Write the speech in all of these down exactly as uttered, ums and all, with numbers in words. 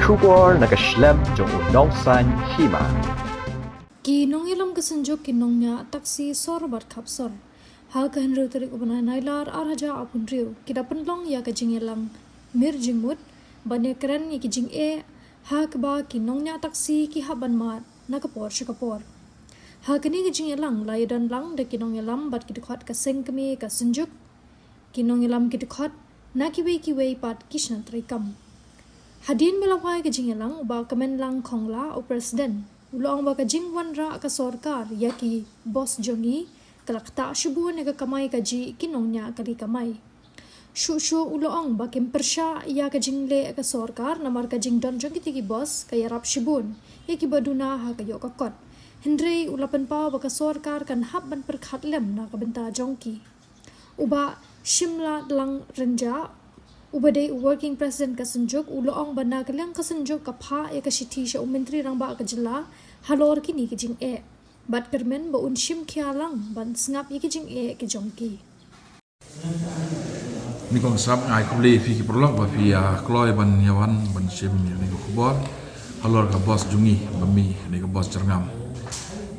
Khubor na ka shlem jong u Nongsaiñ Hima. Ki nongïalam ka Synjuk ki nongñiah taksi sor bad khap sor. Ha ka hynriew tarik u bnai Nailar ar hajar arphew hynriew ki da pynlong ïa ka jingïalang mir jingmut ban ïakren ïa ki jingeh ha kaba ki nongñiah taksi ki hap ban mad na ka por sha ka por. Ha kane ka jingïalang la ïadon lang da ki nongïalam bad ki dkhot ka seng kmie ka Synjuk, ki nongïalam ki dkhot na kiwei kiwei pat ki shnat treikam. Hadien ba la wai ka jingïalang, u Bah Kmenlang Khongla, u President, u la ong ba ka jingwanrah ka sorkar ïa ki bos jong ngi ka la ktah shibun ïa ka kamai kajih ki nongñiah kali kamai. Shuh shuh u la ong ba kim pyrshah ïa ka jingleh ka sorkar namar ka jingdon jong kita ki bos ka ïarap shibun ïa kiba duna ha ka ïoh ka kot. Hynrei u la pynpaw ba ka sorkar kan hap ban pyrkhat lem na ka bynta jong ki. U Bah Shimladlang Rynjah, uba dei u Working President ka Synjuk, u la ong ba na ka liang ka Synjuk ka phah ïa ka shithi sha u Myntri Rangbah ka jylla halor kine ki jingeh, bad kyrmen ba un shim khia lang ban sngap ïa ki jingeh ki jong ki. Ni kong sap, nga ai khublei ïa phi ki paralok ba phi ïa kloi ban ïa wan ban shim ïa kane ka khubor halor ka bos jong ngi ba mih, kane ka bos Jyrngam.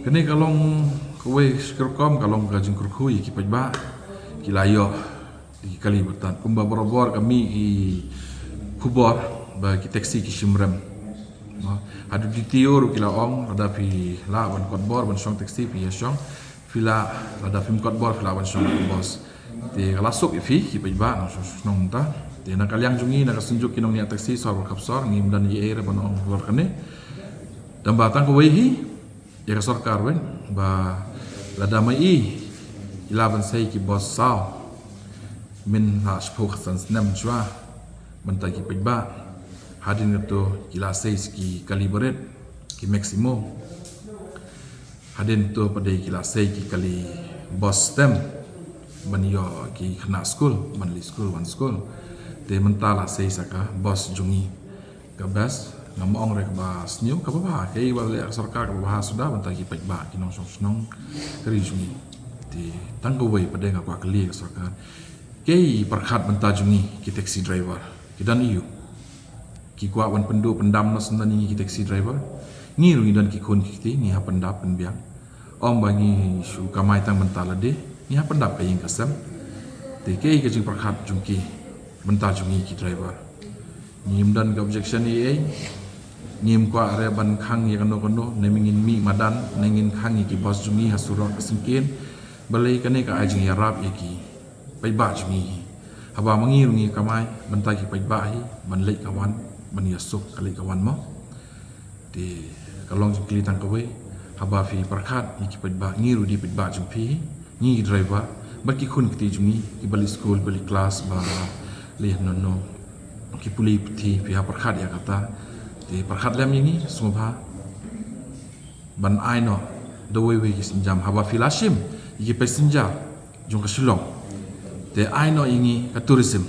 Kane ka long kawei ka rukom, ka long ka jingkyrkhu ïa ki paidbah, ki la ïoh ïa ki kali ba tad. Kumba barabor ka mih ki khubor ba ki taksi ki shim rem. Haduh D T O ruh ki la ong, lada phi lah ban kot bor ban shong taksi phi ïa shong, phi lah, lada phim kot bor phi lah ban shong ka bos. Te ka la suk ïa phi ki paidbah nongshong shnong mynta. Te na ka liang jong ngi na ka Synjuk ki nongñiah taksi sor bad khap sor, ngim don ei ei ruh ban ong halor kane. Tangba tang kawei hi ïa ka sorkar weng ba lada ma i i lah ban sei ki bos saw mynta shiphew khatsan snem shuwa, mynta ki paidbah. Hadien kato ki la sei ki kali barit, ki Maximo. Hadien to pat de ki la sei ki kali bos stem ban ïoh ki khynnah skul ban leit skul wan skul. Te mynta la sei sa ka bos jong ngi. Ka best, ngam ong re kaba sniew, kaba bha, kaei ba leh sorkar kaba bha suda ban ïa ki paidbah ki nongshong shnong ka ri jong ngi. Te tang kawei pat de nga kwah kylli ka sorkar. Kaei pyrkhat mynta jong ngi ki taxi driver? Ki don aïu? Ki kwah wan pynduh pyndam noh shen ngi ki taxi driver? Ngi ruh ngi don ki khun ki kti, ngi hap pyndap pynbiang. Ym ba ngi shu kamai tang mynta lade, ngi hap pyndap ka ïing ka sem. Te kaei ka jingpyrkhat jong ki mynta jong ngi ki driver? Ngim don ka objection ei ei. Ngim kwah re ban khang ïa kano kano, ne ngin mih madan, ne ngin khang ïa ki bos jong ngi ha surok ha syngkien. Balei? Kane ka ai jingïarap ïa ki paidbah jong ngi. Haba ma ngi ruh ngi kamai, mynta ki paidbah hi ban leit ka wan, ban ïa suk ka leit ka wan mo. Te ka long jingkylli tang kawei, haba phi pyrkhat ïa ki paidbah, ngi ruh dei paidbah jong phi, ngi ki driver bad ki khun kti jong ngi kiba leit skul, ba leit klas, ba leit hano hano, ki pule puthi, phi hap pyrkhat ïa kata. Te pyrkhat lem ïa ngi sngewbha ban ai noh da wei wei ki sienjam. Haba phi la shim ïa ki passenger jong ka Shillong, te ai noh ïa ngi ka tourism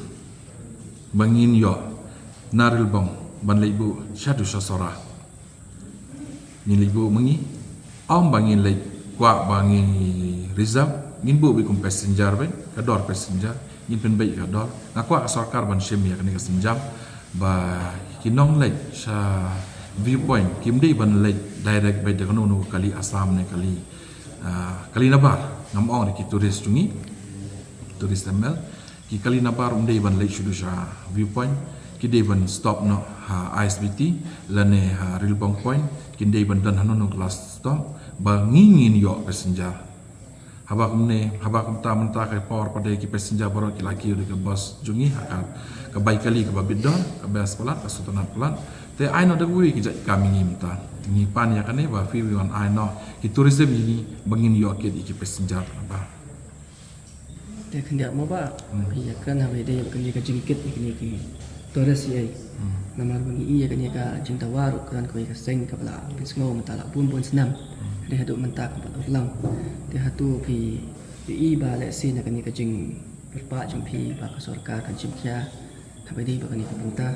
ba ngin ïoh na Rilbong ban leit buh shaduh sha Sohra. Ngin leit buh ma ngi, ym ba ngin leit kwah ba ngi reserve, ngin buh beit kum passenger beit, ka dor passenger, ngin pynbeit ka dor. Nga kwah ka sorkar ban shim ïa kane ka sienjam ba ki nongleit sha viewpoint kim dei ban leit direct beit da kano kano ka kali Assam ne kali, ah, kali nabar. Ngam ong re ki tourist jong ngi, tourist M L. Ki kali nabar ym dei ban leit shuh sha viewpoint, ki dei ban stop noh ha I S B T lane ha Rilbong Point, kin dei ban don hano hano ka last stop ba ngi ngin ïoh passenger. Haba kumne, haba kumta mynta ka por pat de ki passenger baroh ki la kiew da ka bos jong ngi ha ka, ka bai kali kaba bit dor, ka best palat, ka sngewtynnat palat. Te ai noh da kawei ka jait kam ïa ngi mynta. Ngi pan ïa kane ba phi wan ai noh ki tourism ïa ngi ba ngin ïoh kit ïa ki passenger nabar. Te khyndiat mo ba, hmm, ïa kane ba dei ïa kane ka jingkit ïa kane ki tourist ïa. Hmm. Namar ba ngi ïa kane ka jingdawa ruh kane ka seng kaba la pynsngew mynta la bun bun snem. Hmm. Dei haduh mynta kaba la urlong. Te hato phi ïohi ba lehse na kane ka jingpyrpad jong phi ba ka sorkar kan shim khia haba dei ba kane ka bynta.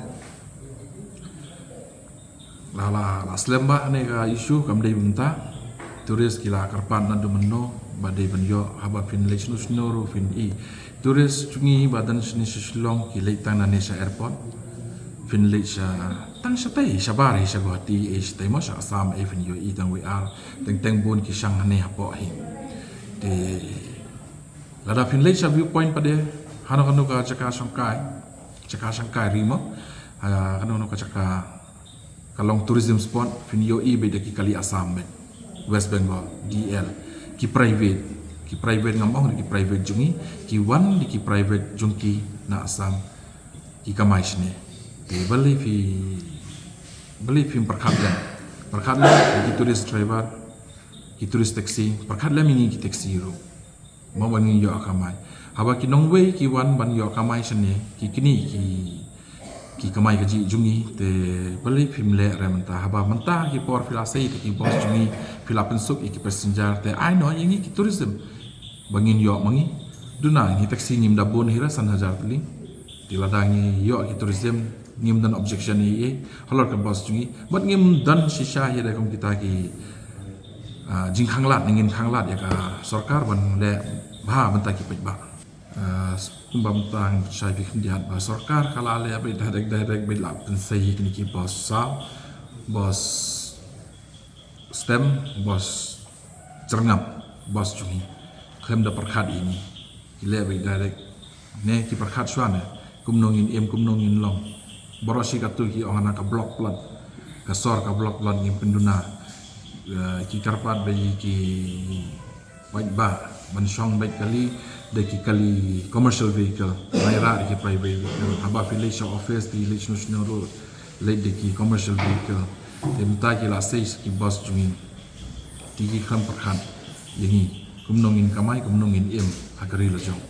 La, la, la slem ba kane ka issue kam dei mynta. Tourist ki la kyrpad naduh mynno ba dei ban ïoh, haba phin leit shano shano ruh phin i. Tourist jong ngi ba don shane sha Shillong ki leit tang nane sha airport. Phin leit sha tang shatei, shabar hi sha Guwahati, eh, shatei mo sha Assam, eh, phin ïohi tang wei ar, teng teng bun ki shang hangne hapoh hi. Te lada phin leit sha viewpoint pat de, hano hano ka jaka shongkai, jaka shongkai ri mo, ha, hano hano ka jaka ka long tourism spot, phin ïohi beit da ki kali Assam beit, West Bengal, D L, ki private, ki private ngam ong da ki private jong ngi, ki wan da ki private jong ki na Assam, ki kamai shane. Te balei phi, balei phim pyrkhat lem, pyrkhat lem ki tourist driver, ki tourist taxi, pyrkhat lem ïa ngi ki taxi ruh. Mo ban ngin ïoh kamai. Haba ki nongwei ki wan ban ïoh kamai shane, ki kine ki, ki kamai kajih jong ngi, te balei phim leh re mynta. Haba mynta ki por phi la sei te ki boss jong ngi, phi la pynsuk ïa ki passenger, te ai noh ïa ngi ki tourism ba ngin ïoh ma ngi. Duna ngi taxi ngim da bun hi re san hajar tylli. Te lada ngi ïoh ki tourism, ngim don objection ei ei halor ka boss jong ngi. Bad ngim don shisha hi re kum kita ki, ah, jingkhanglad, ngin khanglad ïa ka sorkar ban leh bha mynta ki paidbah. Ah, kumba mynta ngi shai phi khyndiat ba sorkar ka la leh beit direct direct beit, la pynsei ïa kine ki boss saw, boss Stem, boss Jyrngam, boss jong ngi. Khlem da pyrkhat ïa ngi. Ki leh beit direct. Ne ki pyrkhat shuwa ne. Kumno ngin im, kumno ngin long. Baroh shi katto ki ong hana ka block plot. Ka sor ka block plot ngin pynduna. Eh, ki kyrpad beit ki paidbah ban shong beit kali da ki kali commercial vehicle. Nai rah da ki private vehicle. Haba phi leit sha office, phi leit shano shano ruh, leit da ki commercial vehicle. Te mynta ki la sei ki boss jong ngi. Te ki khlem pyrkhat ïa ngi. Kumno ngin kamai, kumno ngin im ha ka ri la jong.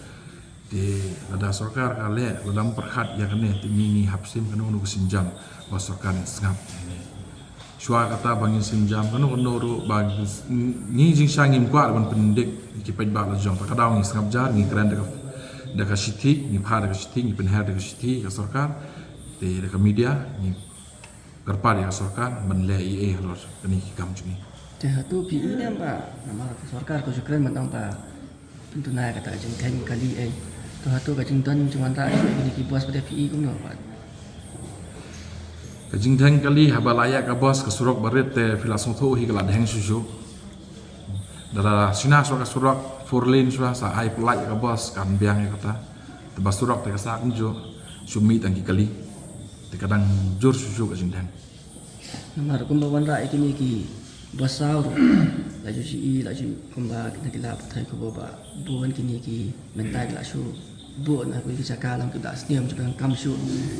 Te lada sorkar ka leh, lada ym pyrkhat ïa kane, te ngi ngi hap shim kano kano ka sienjam ba sorkar in sngap. Shuwa kata ba ngin sienjam kano kano ruh ba ngi jingshisha ngim kwah ban pyndik ki paidbah la jong. Te ka daw ngi sngap jar, ngi kren da ka, da ka shithi, ngi phah da ka shithi, ngi pynher da ka shithi ka sorkar. Te da ka media ngi kyrpad ïa ka sorkar ban leh ei ei halor kane ki kam jong ngi. Te hato phi i ne em ba namar ka sorkar ka ju kren ban ong ba pynduna ïa kata ka jingdheng kali ei. To hato ka jingdon jingwanrah shuh ïa kine ki boss pat de phi i kumno pat? Ka jingdheng kali haba la ïaid ka boss ka surok barit te phi la sngewthuh hi ka la dheng shuh shuh. Da la shna shuwa ka surok four lane shuwa sa ai pyllait ïa ka boss kan biang ïa kata. Te ba surok te ka sah kumjuh shu mih tang ki kali. Te ka dang jur shuh shuh ka jingdheng. Namar kumba wanrah ïa kine ki boss saw ruh la ju shu i, la ju kumba kine ki la pathai khubor ba bun kine ki mynta ki la shu bun ha kine ki jaka long ki la sniew jingdonkam shuh.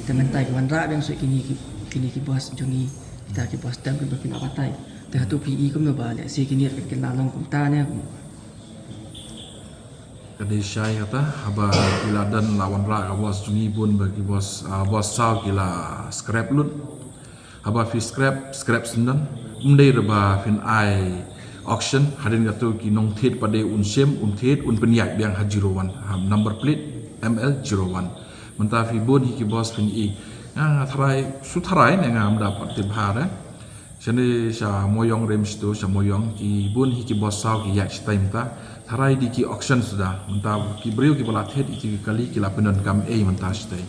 Te mynta ki wanrah biang shuh kine ki, kine ki boss jong ngi, kita ki boss Stem kiba ki la batai. Te hato phi i kumno ba lehse kine ki la long kumta ne kumno? Ka dei shai kata, haba ki la don la wanrah ka boss jong ngi bun ba ki boss, ah, boss saw ki la scrap lut. Haba phi scrap, scrap syndon. Ym dei re ba phin ai auction, hadien kato ki nongthied pat de un shim, un thied, un pynïaid biang ha zero one, ha number plate M L zero one. Mynta phi bun hi ki boss phin i. Nga, nga tharai, shu tharai ne ngam da pat tip bha re. Shane sha Moyong Rim Stu, sha Moyong, ki bun hi ki boss saw ki ïaid shatai mynta. Tharai dei ki auction suda. Mynta ki briew kiba la thied ïa ki kali ki la pyndonkam ei mynta shatai.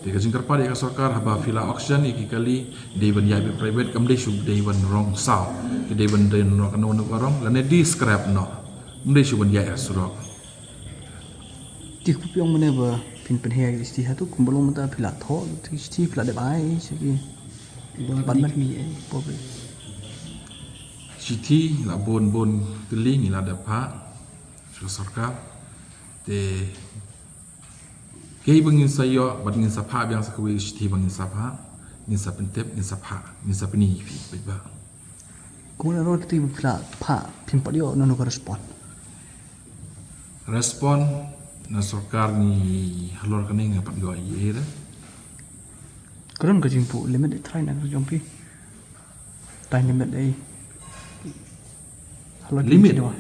Te ka jingkyrpad ïa ka sorkar haba phi la auction ïa ki kali, dei ban ïaid beit private, kam dei shu dei ban rong saw. Ki dei ban dei rong kano kano ka rong, lane dei scrap noh. Ym dei shu ban ïaid ha surok. Te kumba phi ong mynne ba phin pynher ïa ki shithi hato kumba long mynta phi la thoh ïa ki shithi, phi la dep ai sha ki department? Public. Shithi la bun bun tylli ngi la dep phah sha sorkar. Te kaei ba ngin sa ïoh bad ngin sa phah biang sa kawei shithi ba ngin sa phah, ngin sa pyntip, ngin sa phah, ngin sa pyni ïa phi paidbah. Kumno ruh te ba phi la phah phim pat ïoh nano ka respond? Respond na sorkar ngi halor kane ngi pat ïoh ei ei re. Ka don ka jingbuh limit ei trai na ka jong phi? Time limit ei. Halor kine ki dawa.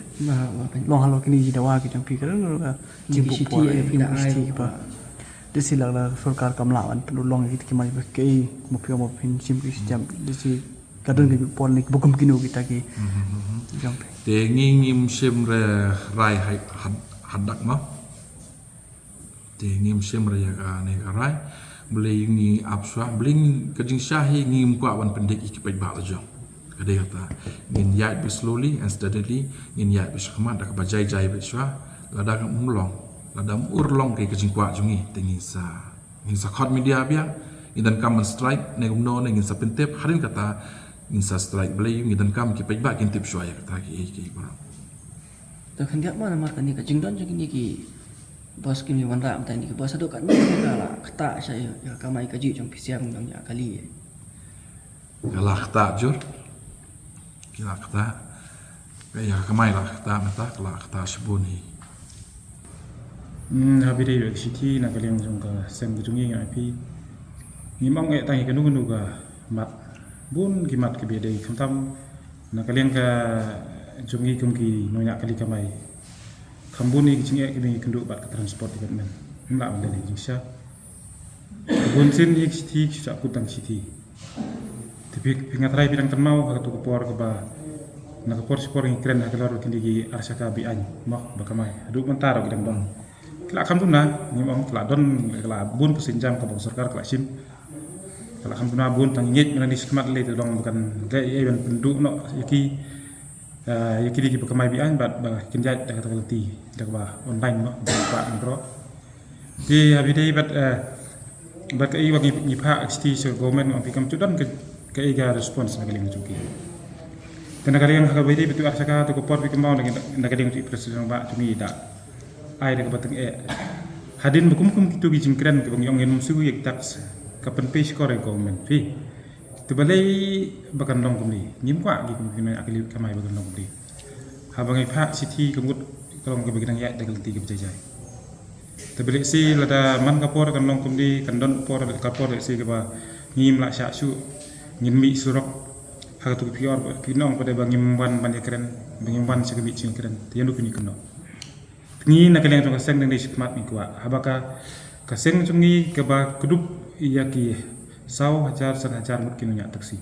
Long halor kine ki dawa ki jong phi ka don ka jingbuh por ei, ki shithi kiba. Te shi la ka sorkar kam lah ban pynlong ïa ki mai ba kaei mo phi mo phin shim ki shithi jam te shi Ka don ki por ne ki bukum kino kita ki. Te ngi ngim shim re rai haduh haduh ma. Te ngim shim re ïa kane ka rai. Balei ngi ap shuwa, balei ngi ka jingshisha hi ngim kwah ban pyndep ïa ki paidbah la jong. Ka dei kata, ngin ïaid beit slowly and steadily, ngin ïaid beit shakhmat da kaba jai jai beit shuwa, lada kam long, lada kam long ka jingkwah jong ngi, te ngin sa, ngin sa khot media biang, ngin donkam ban strike, ne kumno ne ngin sa pyntip, hadien kata, ngin sa strike, balei ngin donkam ki paidbah kin tip shuwa ïa kata ki, ki, ki, To khyndiat mo namar kane ka jingdon jong kine ki bos ki mih wanrah mynta kine ki bos haduh katne ka la ktah sha ïa ka kamai kajih jong P C M dang ïa kali. Ka la ktah jur. Ki la ktah. Ka ïa ka kamai la ktah mynta ka la ktah shibun hi. Hmm, ha ba ïadei bad ka shithi na ka liang jong ka seng ka jong ngi nga ai phi. Ngim ong eh tang ïa kano kano ka mat. Bun ki mat kiba ïadei khamtam na ka liang ka jong ngi kum ki nongñiah kali kamai. Kham bun ïa ki jingeh kiba ngi kynduh bad ka transport department. Ngim lah ban leh ïa ka jingshisha. Bun sien ïa ki shithi ki shu sah kut tang shithi. Te phi, phi nga trai phi dang kynmaw ha kato ka por kaba na ka por shipor ngi kren ha ka lor kine ki ar shaka be-aiñ mo ba kamai. Haduh mynta ruh ki dang don. Ki la kham duna, ngim ong ki la don, ki la bun ka sienjam kaba ka sorkar ka la shim. Ka la kham duna bun tang ngeit mynta ngi shakhmat lei te dang ba kan dei ei ban pynduh noh ïa ki, eh, ïa ki dei kiba kamai be-aiñ bad ba kin ïaid da kata ka lynti da kaba online noh ba ba an bro. Te ha ba ïadei bad, eh, bad kaei ba ngi, ngi phah ka shithi sha ka government ong phi kam shu don ka, kaei ka response na ka liang jong ki. Te na ka liang ha kaba ïadei bad tu ar shaka tu ka por phi kynmaw na ka liang tu i president ba tu ngi da ai da kaba teng eh. Hadien ba kum kum kitu ki jingkren kiba ngi ong ngin ym siew ïa ki tax ka pynpei shkor ïa ka government phi. Te balei ba kan long kumne? Ngim kwah ki kum ki nongñiah kali kamai ba kan long kumne. Haba ngi phah shithi ka mut ka long kaba ki nang ïaid da ka lynti kaba jai jai. Te balei shi lada man ka por kan long kumne, kan don por ka por shi kaba ngim lah shah shuh ngin mih surok. Ha katu ka phi ong, phi ong pat ba ngim wan ban ïakren, ba ngim wan sha ka mih jingkren. Te ïa nu kine kynnoh. Ngi na ka liang jong ka seng dang dei shakhmat ngi kwah haba ka, ka seng jong ngi kaba kdup ïa ki saw hajar san hajar ngut ki nongñiah taxi.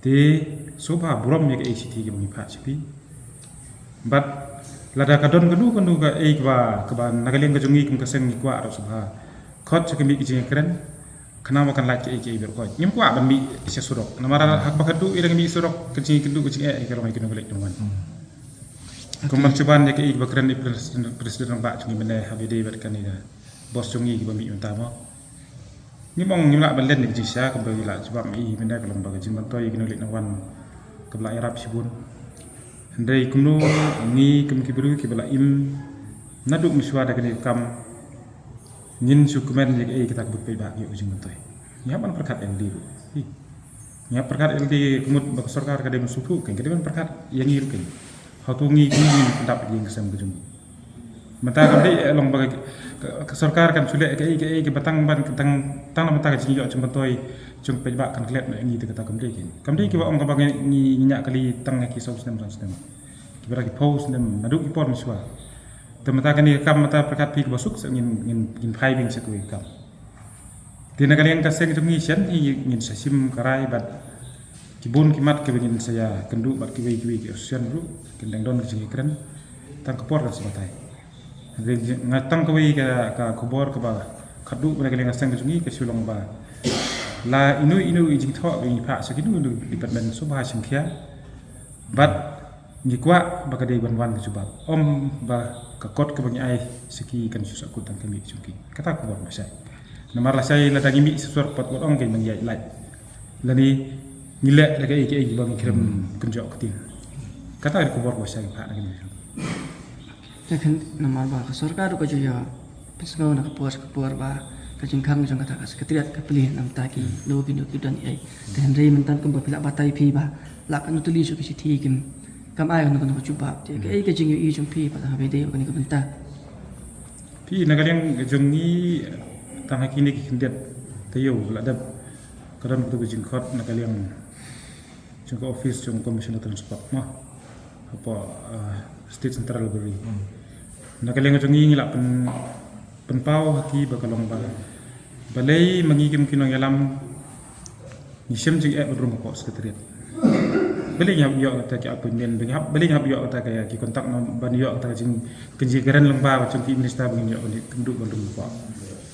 Te sngewbha burom ïa kaei shithi kaba ngi phah sha phi. Bad lada ka don kano kano kaei kaba, kaba na ka liang ka jong ngi kum ka seng ngi kwah ruh sngewbha khot sha ka mih ka jingkren. Khnang ba kan lait kaei kaei baroh khoit. Ngim kwah ban mih sha surok. Namar ha kaba khatduh ïa ka mih surok ka jingkynduh ka jingeh ïa ka long ïa ki nongleit nongwan. Kum ban shu ban ïa kaei kaba kren i president, president rangbah jong ngi mynne ha ba ïadei bad kane ka bos jong ngi kiba mih mynta mo. Ngim ong ngim lah ban len ïa ka jingshisha kaba ngi lah jubab ïa i mynne ka long ba ka jingmyntoi ïa ki nongleit nongwan kaba la ïarap shibun. Hynrei kumno ngi kum ki briew kiba la im naduh mynshuwa da kane ka kam. Ngin shu kmen ïa kaei kata ka bud paidbah ïa u jingmyntoi. Ngi hap ban pyrkhat ïa lade ruh. Hi. Ngi hap pyrkhat ïa lade ka mut ba ka sorkar ka dei ban sngewthuh kein, ka dei ban pyrkhat ïa ngi ruh kein. Hato ngi, ngi, ngin pyndap ïa ka sem ka jong ngi. Mynta kam dei long ba ka, ka, ka sorkar kan shu leh kaei kaei kaba tang ban tang, tang na mynta ka jingïoh jingmyntoi jong paidbah kan klet noh ïa ngi te kata kam dei kein. Kam dei kiba ong kaba ngi, ngi, ngi ñiah kali tang ïa ki saw snem san snem. Kiba da ki phew snem naduh ki por mynshuwa. Te mynta kane ka kam mynta pyrkhat phi kaba suk sa ngin, ngin, ngin phai biang sha kawei ka kam. Te na ka liang ka seng jong ngi shen hi ngin sa shim ka rai bad ki bun ki mat kiba ngin sa ïa kynduh bad kiwei kiwei ki association ruh kin dang don ka jingïakren tang ka por kan sa batai. Nga tang kawei ka, ka khubor kaba khatduh na ka liang ka seng jong ngi ka shu long ba la ino ino i jingthoh ba ngi phah sha kino kino department sngewbha shim khia. Bad ngi kwah ba ka dei ban wan ka jubab. Ym ba ka kot kaba ngi ai sha ki kan shu sahkut tang ka mih jong ki. Kata ka khubor ba shai. Namar lashai lada ngi mih sha surok pat wat ong kein ba ngi ïaid lait. Lane ngi leh da kaei kaei ba ngi khlem kynjoh ktien. Kata ka khubor ba shai phah na ka mih jong. Te khein namar ba ka sorkar ruh ka ju ïa pynsngew na ka por sha ka por ba ka jingkhang jong kata ka secretariat ka plie na bynta kino kino ki don ei. Te hynrei mynta kumba phi la batai phi ba la katno tylli shuh ki shithi kim kam ai kano kano ka jubab. Te kaei ka jingïohi jong phi pat ha ba ïadei bad kane ka bynta? Phi na ka liang jong ngi tang ha kine ki khyndiat taïew ba la dep ka don kato ka jingkhot na ka liang jong ka office jong Commissioner Transport mo. Hapoh, ah, State Central Library. Na ka liang jong ngi ngi la pyn, pynpaw ha ki ba ka long ba balei ma ngi kim ki nongïalam ngi shem jingeh ban rung hapoh secretariat. Balei ngi hap ïoh kata ki appointment, balei ngi hap, balei ngi hap ïoh kata ki contact number ban ïoh kata ka jing, ka jingkren lyngba ba jong ki minister ba ngin ïoh ban kynduh ban rung hapoh.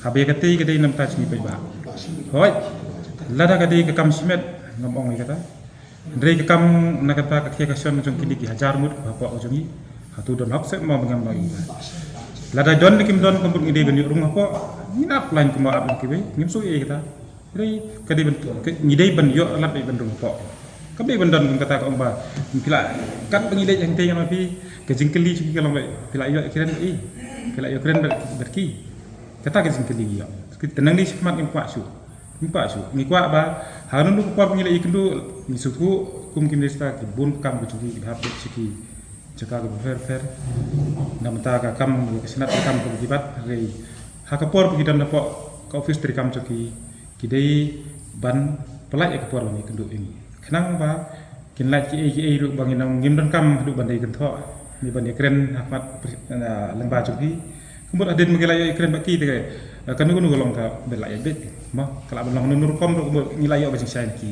Haba ïa katei ka dei namar ta jong ngi paidbah. Hooid. Lada ka dei ka kam shimet ngam ong ïa kata. Hynrei ka kam na kata ka khia ka shon jong kine ki hajar ngut hapoh ka jong ngi. Hato don hok seh mo ba ngam ong ïa kata. Lada don ne kim don ka mut ngi dei ban ïoh rung hapoh. Ngi nap lain kumba ap kiwei. Ngim shu ïa kata. Hynrei ka dei ban, ka, ngi dei ban ïoh lad ban rung hapoh. Kam dei ban don kum kata ka ong ba phi la, kat ba ngi leit hangtei ngan ong phi, ka jingkylli jong ki ka long ba phi la ïoh kren ba i, phi la ïoh kren bad, bad ki. Kata ka jingkylli ngi ïoh. Te nang dei shakhmat ngim kwah shuh. Ngim kwah shuh. Ngi kwah ba ha kano kano ka por ba ngi la ïakynduh, ngi sngewthuh kum ki minister ki bun ka kam ka jong ki, ki hap leit sha ki jaka kiba pher pher. Namar ka kam ka shnat ka kam kaba ki bat, hynrei ha ka por ba ki don hapoh ka office treikam jong ki, ki dei ban pyllait ïa ka por ban ïakynduh ïa ngi. Khnang ba kin lait kiei kiei ruh ba ngin ong ngim donkam haduh ban dei kynthoh ne ban ïakren ha khmat, ah, lyngba jong phi. Ka mut hadien ba ngi la ïoh ïakren bad ki te, ah, kano kano ka long kaba la ïa bit. Mo, ka lah ban long kano kano rukom ruh ka mut ngi la ïoh ba jingshai na ki.